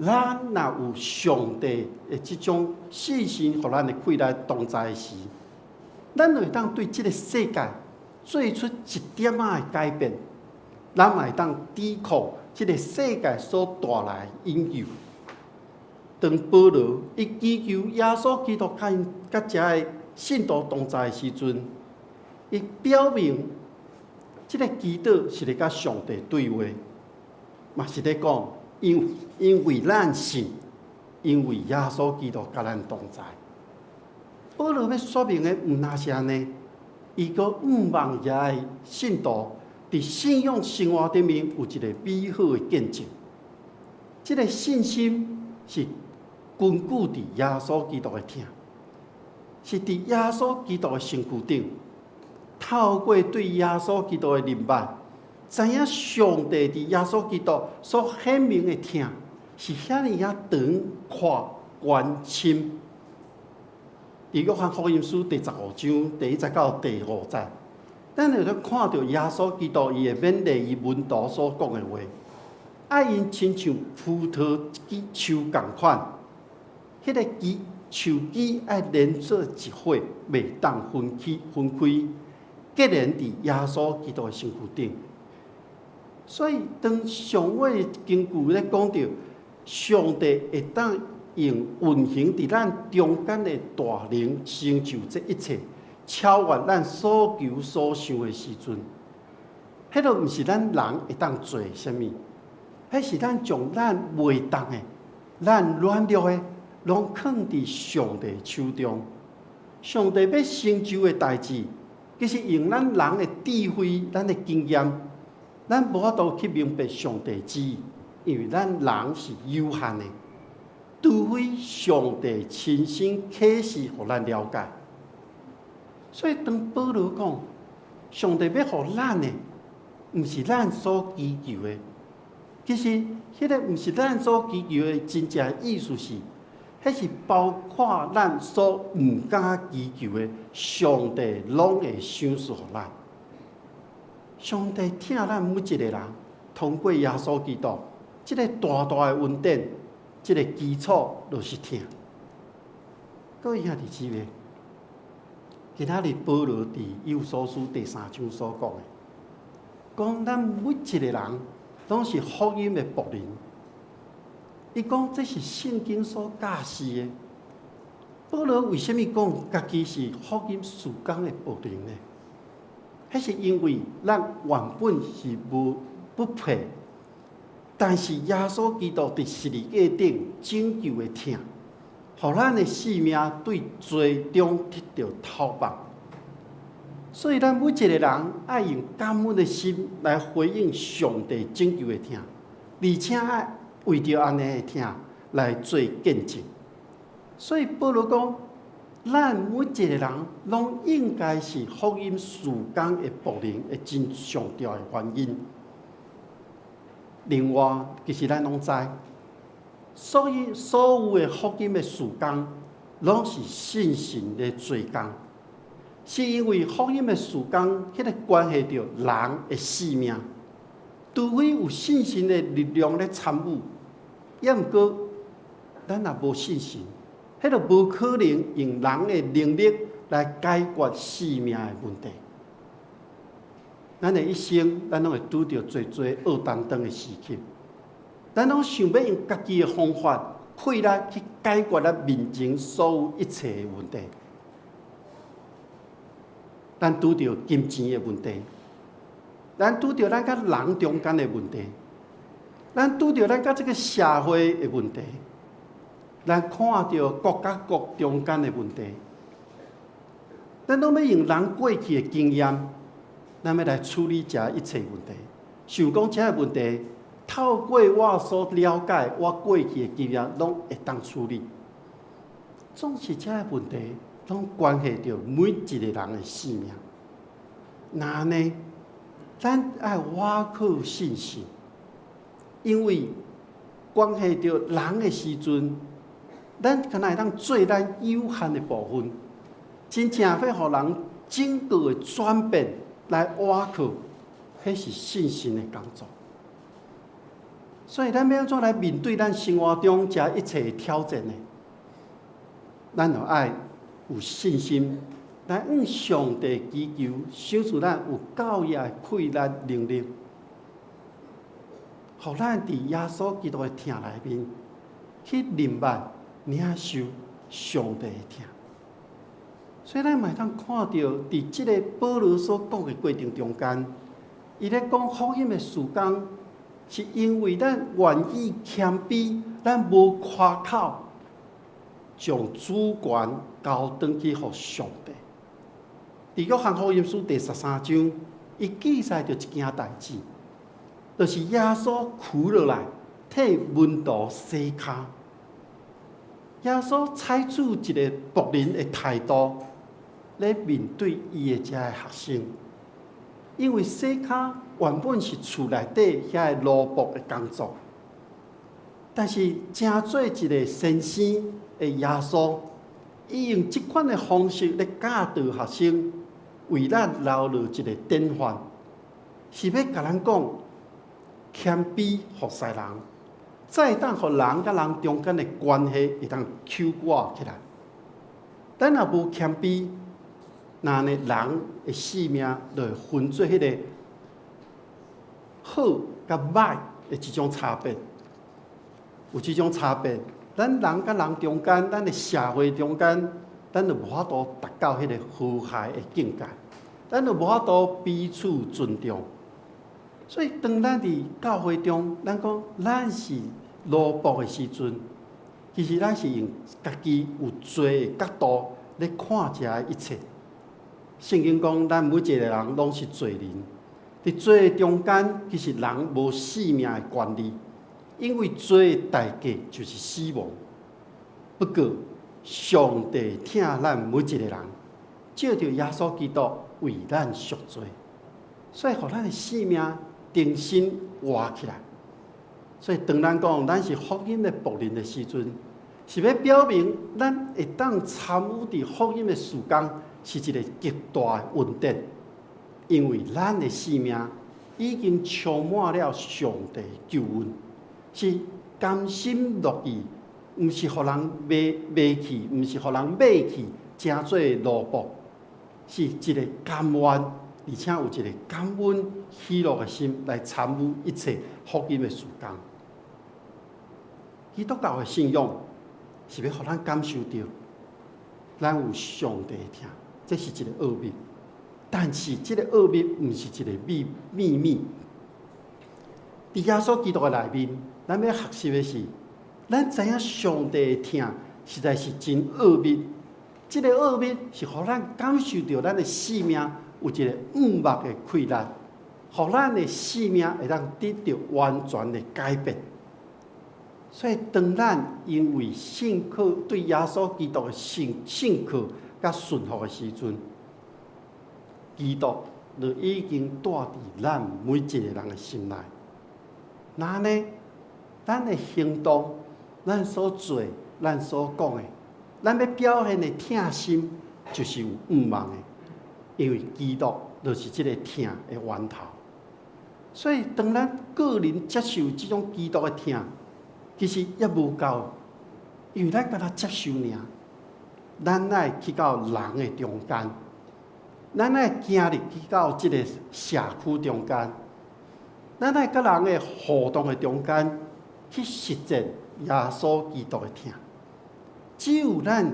咱若有上帝的這種信心，予咱的氣力同在時，咱就會當對這个世界做出一點仔的改變，咱嘛會當抵抗這个世界所帶來的引誘。當保羅伊祈求耶穌基督佮𪜶佮遮的信徒同在的時陣，伊表明這个祈禱是咧佮上帝對話，嘛是咧講，因為咱信，因為耶穌基督佮咱同在。保羅欲說明的毋但是按呢，伊閣向望遮的信徒佇信仰生活頂面有一个美好的見證。這个信心是根據佇耶穌基督的疼，是佇耶穌基督的身軀頂，透過對耶穌基督的認捌，知影上帝佇耶穌基督所顯明的疼，是遐爾仔長、闊、懸、深。佇約翰福音書第15章第1節到第5節，咱會當看著耶穌基督伊會勉勵伊門徒所講的話，愛𪜶親像葡萄枝樹仝款，彼个枝樹枝愛連做一伙，袂當分開，結連佇耶穌基督的身軀頂。所以，當上尾經句咧講著上帝會當用運行佇咱中間的大能成就這一切，超越咱所求所想的時陣，彼个毋是咱人會當做啥物，彼是咱將咱袂當的、咱軟弱的，攏囥佇上帝手中。上帝欲成就的代誌，其實用咱人的智慧、咱的經驗，咱無法度去明白上帝旨意，因為咱人是有限的。除非上帝親身啟示，予咱了解。所以當保羅講，上帝欲予咱的，毋是咱所祈求的。其實，彼个毋是咱所祈求的真正意思是，彼是包括咱所毋敢祈求的，上帝攏會賞賜予咱。上帝疼咱每一个人，通過耶穌基督，這个大大的恩典，這个基礎就是疼。各位兄弟姊妹，今仔日保羅佇以弗所書第三章所講的，講咱每一個人攏是福音的僕人。伊講這是聖經所教示的。保羅為啥物講家己是福音事工的僕人呢？彼是因為咱原本是無不配，但是耶穌基督佇十字架頂拯救的疼，予咱的性命對罪中得著透放。所以，咱每一個人愛用感恩的心來回應上帝拯救的疼，而且愛為著按呢的疼來做見證。所以，保羅講，咱每一個人攏應該是福音事工的僕人的真上重要的原因。另外，其實咱攏知，所以所有的福音的事工，攏是信心的做工。是因為福音的事工，彼個關係著人的性命，除非有信心的力量咧參與，抑毋過咱若無信心，彼個無可能用人的能力來解決性命的問題。咱的一生，咱攏會拄著濟濟僫當當的時刻，咱攏想欲用家己的方法、氣力去解決咱面前所有一切的問題。咱拄著金錢的問題，咱拄著咱佮人中間的問題，咱拄著咱佮這個社會的問題，咱看著國佮國中間的問題，咱攏欲用人過去的經驗，咱欲來處理這一切問題。想講這个問題，透過我所了解、我過去的經驗，攏會當處理。總是這个問題，攏關係著每一個人的性命。若按呢，咱愛倚靠信心，因為關係著人的時陣，咱敢若會當做咱有限的部分，真正欲予人整個的轉變來倚靠，彼是信心的工作。所以，咱欲按怎來面對咱生活中這一切的挑戰呢？咱著愛有信心，來向上帝祈求，賞賜咱有夠的氣力能力，予咱佇耶穌基督的疼內面去明白領受上帝的疼。所以咱嘛會當看著，佇這个保羅所講的過程中間，伊咧講福音的事工，是因為咱願意謙卑，咱無誇口，將主權交轉去予上帝。佇約翰福音書第13章，伊記載著一件代誌，就是耶穌屈落來替門徒洗跤。耶穌採取一个僕人的態度咧面對伊的這个學生，因為洗跤原本是厝內底遐个奴僕的工作，但是成做一个先生的耶穌，伊用這款的方式咧教導學生，為咱留落一个典範，是欲共咱講謙卑服侍人，才會當予人佮人中間的關係會當糾葛起來。咱若無謙卑，若按呢人的性命就會分做彼個好佮歹的這種差別。有這種差別，咱人佮人中間，咱的社會中間，咱就無法度達到彼個和諧的境界，咱就無法度彼此尊重。所以，當咱佇教會中，咱講咱是奴僕的時陣，其實咱是用家己有罪的角度咧看這一切。聖經講，咱每一個人攏是罪人，佇罪中間，其實人無性命的權利，因為罪的代價就是死亡。不過，上帝疼咱每一個人，藉著耶穌基督為咱贖罪，所以予咱的性命重新活起來。所以，當咱講咱是福音的僕人的時陣，是欲表明咱會當參與佇福音的事工，是一个極大的恩典，因為咱的性命已經充滿了上帝救恩，是甘心樂意，毋是予人賣賣去，毋是予人買去，成做奴僕，是一个甘願，而且有一个感恩喜樂的心來參與一切福音的事工。基督教的信仰是欲予咱感受著，咱有上帝的疼，這是一个奧秘。但是這个奧秘毋是一个秘密。佇耶穌基督的內面，咱欲學習的是，咱知影上帝的疼實在是真奧秘。這个奧秘是予咱感受著咱的生命有一个向望的氣力，予咱的生命會當得著完全的改變。所以，當咱因為信靠對耶穌基督的信靠佮順服的時陣，基督就已經住佇咱每一个人的心內。那呢，咱的行動、咱所做、咱所講的，咱欲表現的疼心，就是有向望的，因為基督就是這个疼的源頭。所以，當咱個人接受這種基督的疼，其實猶無夠，因為咱干焦接受爾，咱愛去到人的中間，咱愛行入去到這個社區中間，咱愛佮人的互動的中間去實踐耶穌基督的疼。只有咱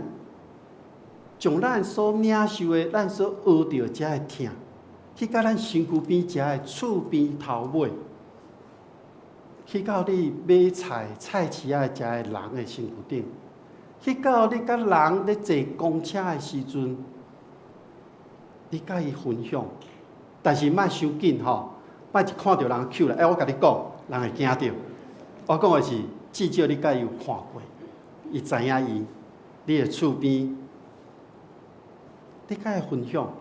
將咱所領受的、咱所學著這个疼，去到咱身軀邊遮的厝邊頭尾，去到你買菜菜市仔遮的人的身軀頂，去到你佮人咧坐公車的時陣，你佮伊分享，但是莫傷緊吼，莫一看著人抾來，欸，我共你講，人會驚著。我講的是，至少你佮伊有看過，伊知影伊，你的厝邊，你佮伊分享。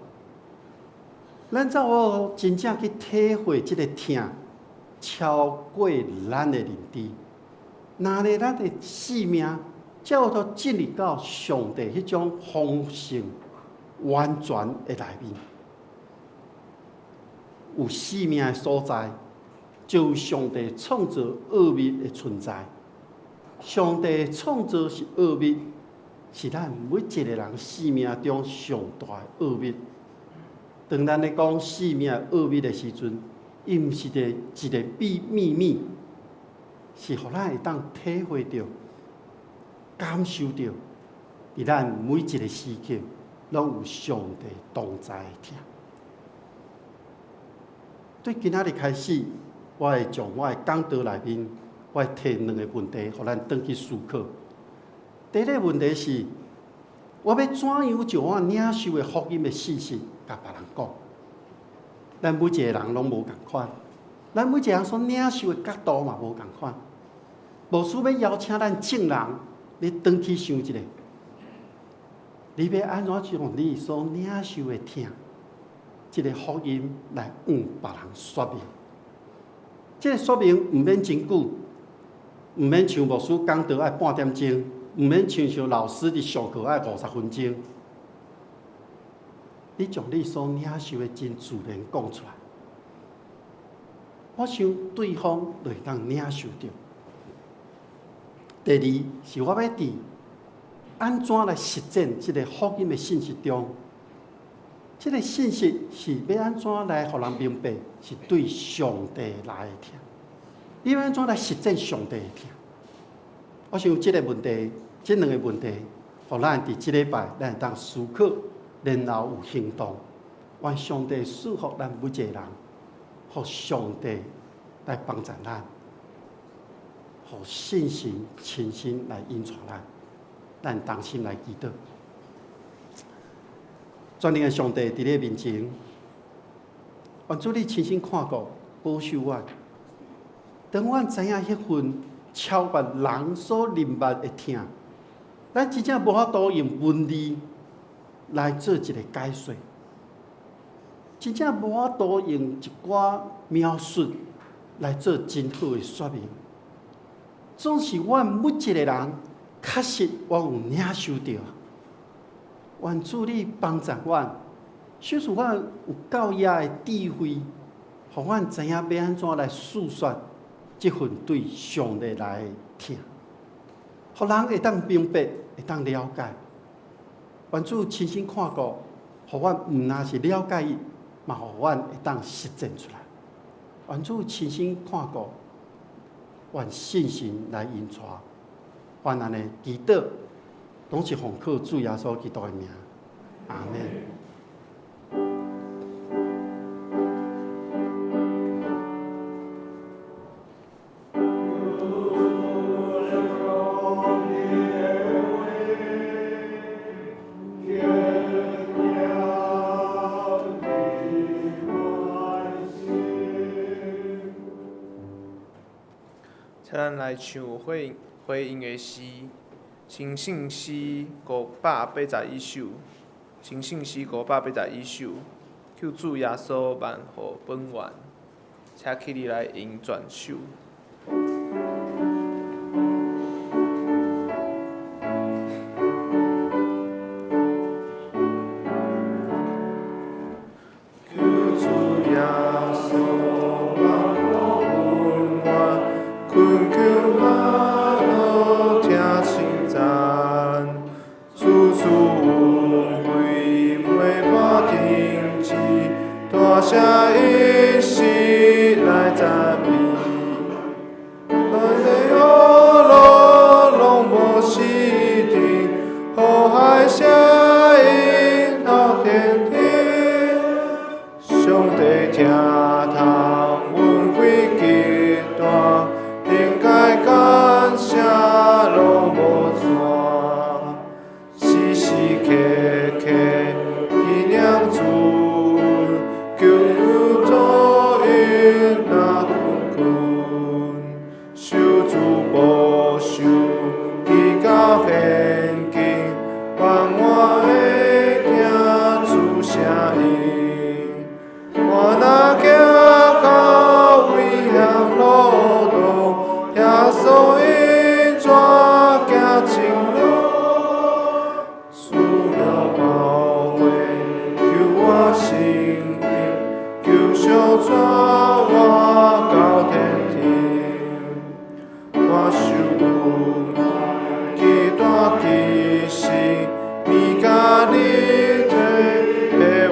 咱才有真正去體會這个疼，超過咱的認知。若呢，咱的生命才有通進入到上帝彼種豐盛完全的內面。有生命的所在，就有上帝創造奧秘的存在。上帝創造是奧秘，是咱每一個人生命中上大的奧秘。當咱咧講生命奧秘的時陣，伊毋是一個秘密，是予咱會當體會著、感受著，佇咱每一個時刻，攏有上帝同在的疼。對今仔日開始，我會將我的講道內面，我會提兩個問題，予咱轉去思考。第一个問題是，我欲怎樣將我領受的福音的信息，共別人講？咱每一個人攏無仝款，咱每一個人所領受的角度嘛無仝款。牧師欲邀請咱眾人，你轉去想一下，你欲按怎將你所領受的疼，這个福音來向別人說明？這个說明毋免真久，毋免像牧師講道愛半點鐘，毋免親像老師佇上課愛50分鐘。你將你所領受的真自然講出來，我想對方就會當領受著。第二是我欲佇按怎來實踐這个福音的信息中，這个信息是欲按怎來予人明白，是對上帝來的疼。你欲按怎來實踐上帝的疼？我想這个問題，這兩个問題，予咱佇這禮拜，咱會當思考，然後有行動。願上帝賜福咱每一個人，予上帝來幫助咱，予聖神親身來引導咱，咱同心來祈禱。全能的上帝佇你面前，願主你親身看顧、保守阮。當阮知影彼份超越人所認捌的疼，咱真正無法度用文字來做一个解說，真正無法度用一寡描述來做真好的說明。總是阮每一个人，確實阮有領受著。願主你幫助阮，賞賜阮有夠額的智慧，予阮知影欲按怎來訴說這份對上帝來的疼，予人會當明白，會當了解。願主親身看顧，予阮毋但是了解伊，嘛予阮會當實踐出來。願主親身看顧，願聖神來引帶，願按呢祈禱，攏是奉靠主耶穌基督的名，阿們。請咱來唱回回應的詩，新聖詩581首，新聖詩581首，求主耶穌萬禍本源，請起立來吟全首。求主耶穌萬禍本源，懇求歡樂聽稱讚，主賜恩惠袂捌停止，大聲一時來讚美。全地烏羅攏無時停，呼海聲音透天聽。上帝聽通恩惠極大，應該感謝攏無煞，時時刻刻紀念主恩，求主恩若困困，受主保守至到現今，願我會聽主聲音。我若行到危險路途，耶穌引帶行正路，主了寶血救我性命，求上帶我到天庭。我受恩極大其實，物甲你提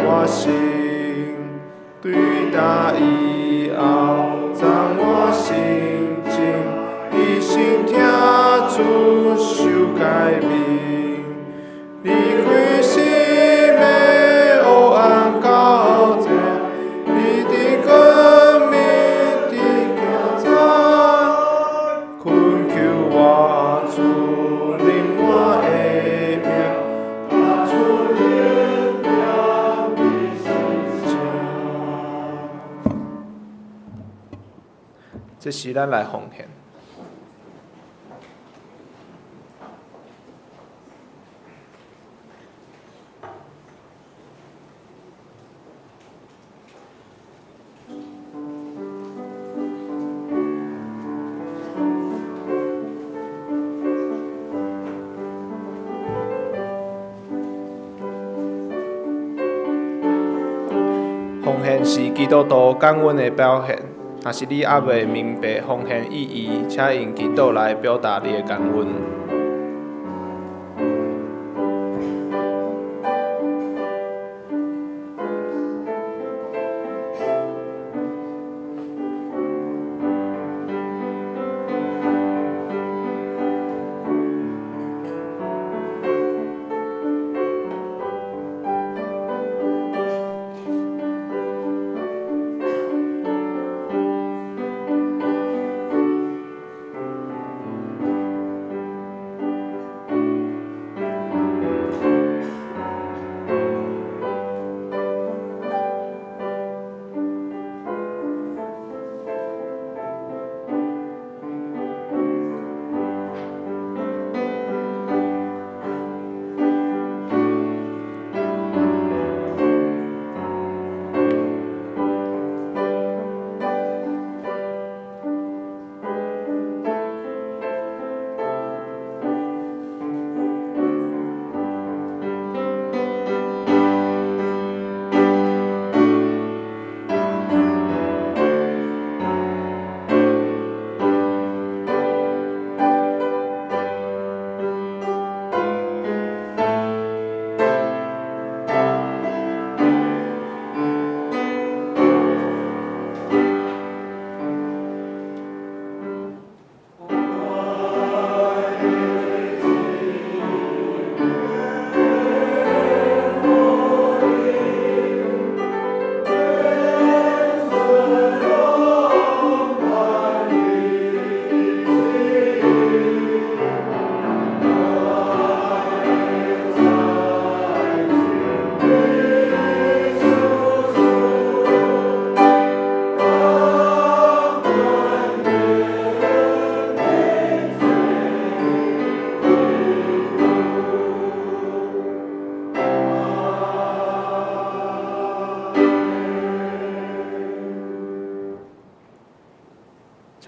我心。對大以後，摠我心情，一心聽主受誡命，離開生命黑暗交際，你佇光明佇行走，懇求我主領我的命，踏出力量的心情。這時，咱來奉獻。奉獻是基督徒感恩的表現。若是你猶未明白奉獻意義，請用祈禱來表達你的感恩。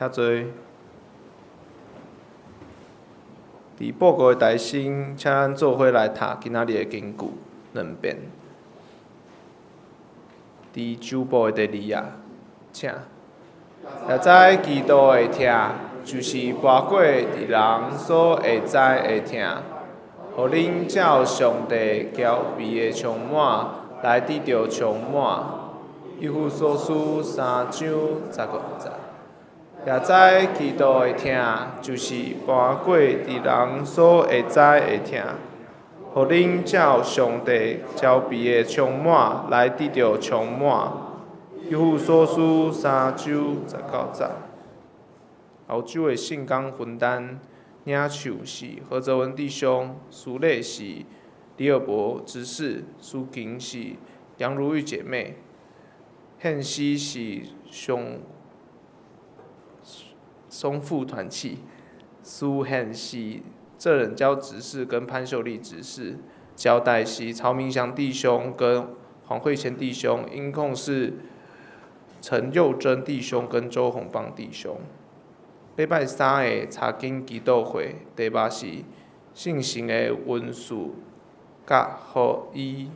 請坐。佇報告的台先，請咱做伙來讀今仔日的經句兩遍。佇周報的第二頁，請。也知基督的疼，就是跋過佇人所會知的疼，予恁照上帝調備的充滿，來得著充滿。以弗所書3章15節。也知基督的疼，就是跋過佇人所會知的疼，予恁照上帝調備的充滿，來得著充滿。以弗所書3章19節。後週的聖工分擔領袖是何澤文弟兄，司禮是李爾伯執事，司琴是楊如玉姐妹，獻詩是松富團契，司獻是鄭仁嬌執事跟潘秀麗執事，交代是曹明祥弟兄跟黃慧谦弟兄，音控是陳佑珍弟兄跟周鴻邦弟兄。禮拜三的查經祈禱會，題目是聖神的恩賜佮合一。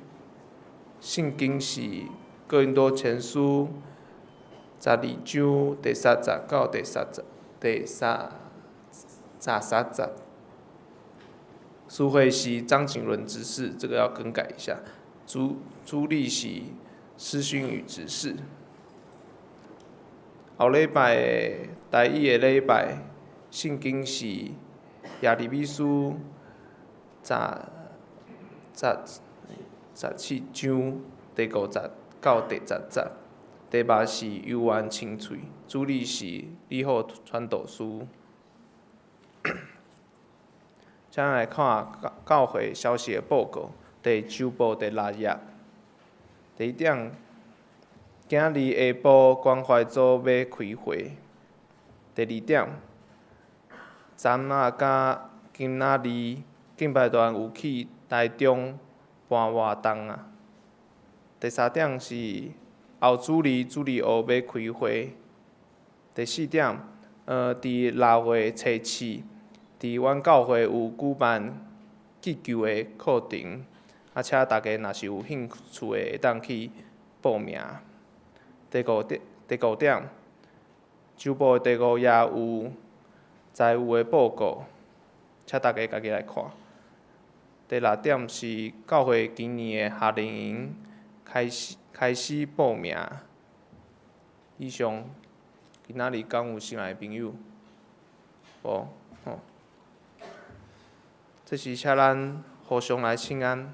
聖經是哥林多前書12章第3節到第33節。司會是張景倫執事，這個要更改一下。主禮是施勳宇執事。後禮拜的台語的禮拜，聖經是耶利米書17章第5節到第10節，題目是猶原清脆，主禮是李好傳道師。請來看教會消息的報告，第周報第6頁。第一點，今日下晡關懷組欲開會。第二點，昨仔佮今仔日敬拜團有去台中辦活動啊。第三點是後主日主日學欲開會。第四點，佇6月初7，佇阮教會有舉辦敬救的課程，啊，請大家若是有興趣的，會當去報名。第五點，周報的第5頁有財務的報告，請大家家己來看。第六點是教會今年的夏令營開始報名。以上，今仔日敢有新來的朋友？無，吼。這時請咱互相來請安。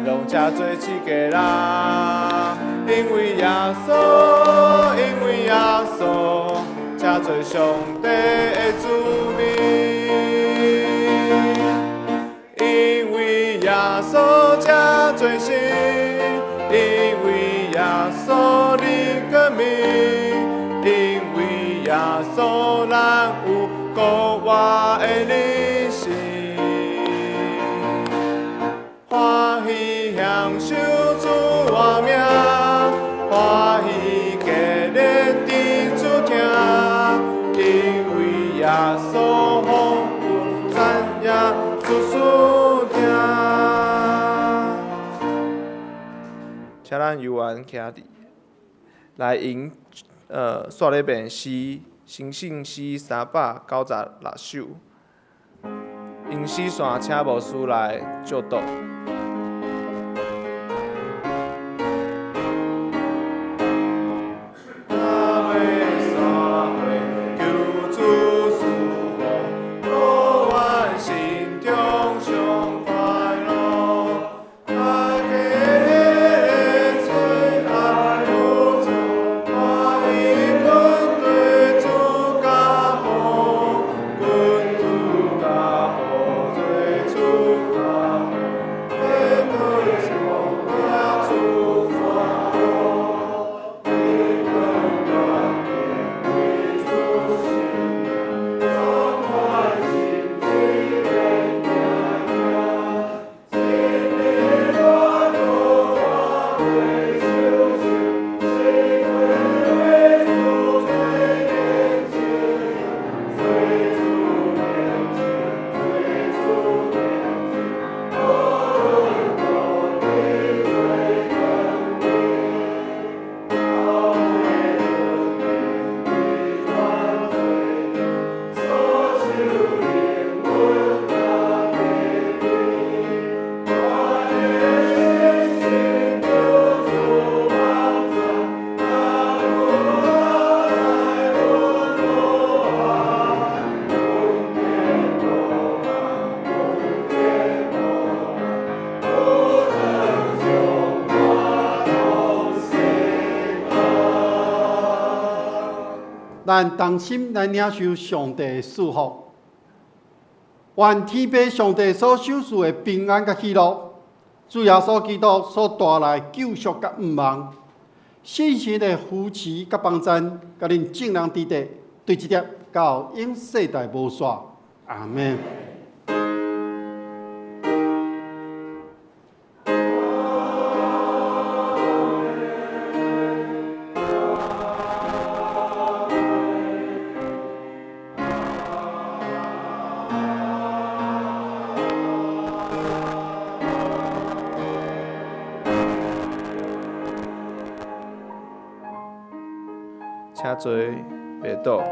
咱攏這做一家人。因為耶穌，因為耶穌，這做上帝的子民。因為耶穌這做神，因為耶穌的革命，因為耶穌咱有復活的人生。歡喜享受主的名，歡喜加力佇主聽，因為耶穌予阮讚耶主事聽。請咱猶原徛佇來吟煞禮便詩，神聖詩396首，用詩線請牧師來祝禱。求主賜福，予阮心中上快樂。大家的最愛有主，歡喜跟對主加護，跟主加護，做主加護，彼對主主帶路，彼對主心，爽快心志免驚驚，一日來到大會相守，誰為主最年輕，最主年輕，最主年輕，無論高低最光明，後的恩典永遠所受靈阮甲地位，我的信心求主幫助，若有在阮無望，阮堅無望，阮堅無望，有得上我同心望。咱同心來領受上帝的祝福，願天父上帝所賞賜的平安佮喜樂，主耶穌基督所帶來救贖佮盼望，聖神的扶持佮幫贊，佮恁眾人佇佇，對這粒到永世代無煞。阿們。請坐，袂倒。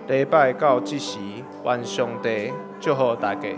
禮拜到這時，願上帝祝福大家。